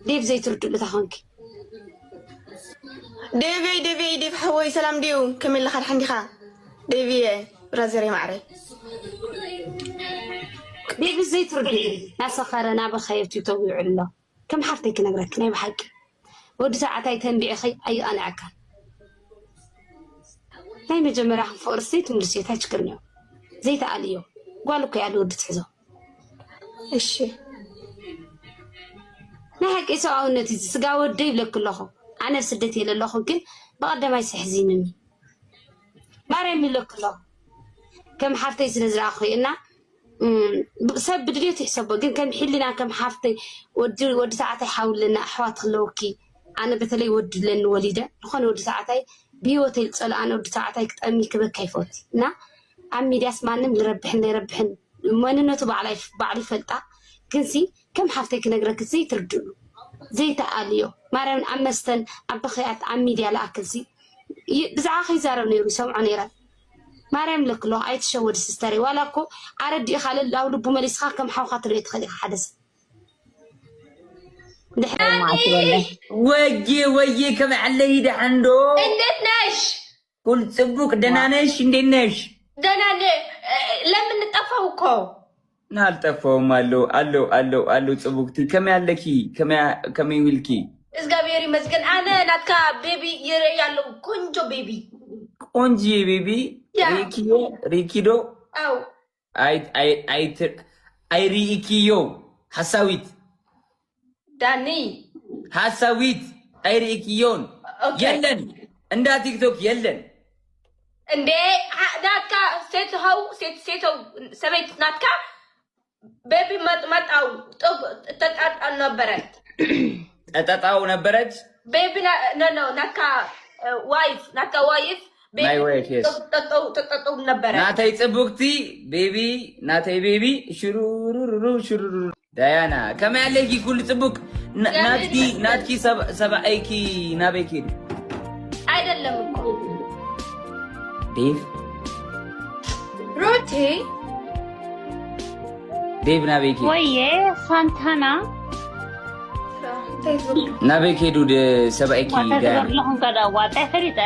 ዴቭ ዘይትርድእሉ እታ ኾንኪ። ዴቭይ ዴቭይ ዴቭ ሓወይ ሰላም ድዩ? ከመይ ኣለኻ? ደሓን ዲኻ? ዴቭየ ብራዘረይ ማዕረይ። ዴቭ ዘይትርድእ ናሰኸረ ናበኸ ዩቲዩብ ተዊዑ ኣሎ። ከም ሓፍተይ ክነግረኪ ናይ ብሓቂ ወዲ ተባዕታይ ተንቢዕኺ ኣይቐንዐካን። ናይ መጀመርያ ፍቕሪ ሲ ትምልስዮ እንታይ ችግር እኒኦ? ዘይተኣልዮ ጓል እኮ እያ ልወዲ ትሕዞ። እሺ ናይ ሓቂ ሰብኣውነት እዩ። ስጋ ወደ ይብለክ ኣለኹ። ኣነ ኣብ ስደት የለ ኣለኹ ግን ብቐደማይ ስሕዚንኒ ማርያም ይብለክ ኣለኹ። ከም ሓፍተይ ስለ ዝረኣኹ እና እም፣ ሰብ ብድልዮት ይሕሰቦ ግን ከም ሕልና ከም ሓፍተይ ወዲ ወዲ ተባዕታይ ሓውለና ኣሕዋት ክለውኪ ኣነ በተለይ ወዲ ለኒ ወሊደ ዝኾነ ወዲ ተባዕታይ ብህይወተይ ዝፀልኣነ ወዲ ተባዕታይ ክጠሚ ክበካ ይፈት እና ኣብ ሚድያስ ማንም ዝረብሕን ዘይረብሕን መንነቱ ባዕላ ይፍ- ባዕሉ ይፈልጣ። ግንሲ ከም ሓፍተይ ክነግረክ ዘይትርድእሉ ዘይተኣልዮ ማርያምን ኣብ መስተን ኣብ በኽያት ኣብ ሚድያ ለኣክልሲ ይ- ብዛዕባ ከይዛረብ ነይሩ ይሰምዖ ነይረ። ማርያም ለክሎ ኣይትሸወዲ ሲስተረይ ዋላ እኮ ኣረዲእኻ ለላው ልቡ መሊስኻ ከም ሓውካ ትርኢ ትኽእል ኢኻ ሓደ ሰብ ድሕሪ ወየ ወየ ከመይ ኣለይ ደሓን ዶ? እንዴት ነሽ? ኩል ጽቡቅ ደህና ነሽ? እንዴት ነሽ? ደህና ነኝ። ለምን ጠፋው እኮ ናልጠፋውም አለው አለው አለው አለው ጽቡቅቲ ከመይ ኣለኪ ከመይ ከመይ ውልኪ? እግዚአብሔር ይመስገን። ኣነ ናትካ ቤቢ ይረ ያለው ቆንጆ ቤቢ ቆንጂ ቤቢ ያ። ሪኪዮ ሪኪዶ አው አይ አይ አይ አይሪኢኪዮ ሐሳዊት ዳኒ ሐሳዊት አይሪኢኪዮን ኦኬ። የለን እንዳ ቲክቶክ የለን እንዴ አ- ናትካ ሴት ሀው ሴት ሴተው ሰበይት ናትካ ቤቢ መጥመጣው ጥብ ተጣጣል ነበረት። ጠጠጣው ነበረች ቤቢ ና- ኖ ኖ ናትካ ዋይፍ ናትካ ዋይፍ ቤቢ ናይ ዋይፍ፣ የስ። ተጠጠው ተጠጠው ነበረ። ናተይ ጽቡቅቲ ቤቢ ናተይ ቤቢ ሽሩሩሩሩ ሽሩሩሩ ዳያና ከመይ ኣለኪ ኩሉ ጽቡቅ ና- ናትኪ ናትኪ ሰብ- ሰብኣይኪ ናበይ ኪዱ አይደለም እኮ ዴቭ ሩቲ ዴቭ ናበይ ኪዱ ወየ ሳንታና ናበይ ኪዱ ደ- ሰብኣይኪ ዳያና ተገርለኹም ከዳ ዋጣ ፈሪጠ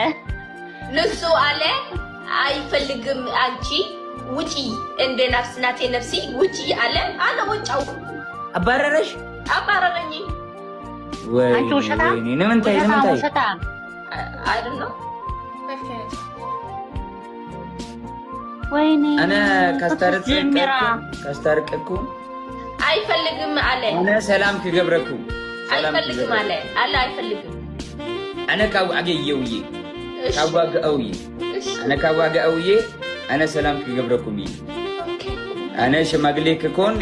ንሱ አለ አይፈልግም። አንቺ ውጪ እንደ ናፍስ ናቴ ነፍሲ ውጪ አለ። አነ ወጫው ኣባረረሽ አባረረኝ። ወይ አንቺ ውሸታ ወይኔ ንምንታይ ንምንታይ ውሸታ አይደል ነው ወይኔ ኣነ ጀሚራ ካስታርቀኩም ካስታርቀኩም አይፈልግም አለ ኣነ ሰላም ክገብረኩም ሰላም አይፈልግም አለ አለ አይፈልግም። ኣነ ካብ ኣገየውዬ እሺ ካብ ዋግአውዬ እሺ ኣነ ካብ ዋግአውዬ ኣነ ሰላም ክገብረኩም እዩ ኣነ ሽማግሌ ክኮን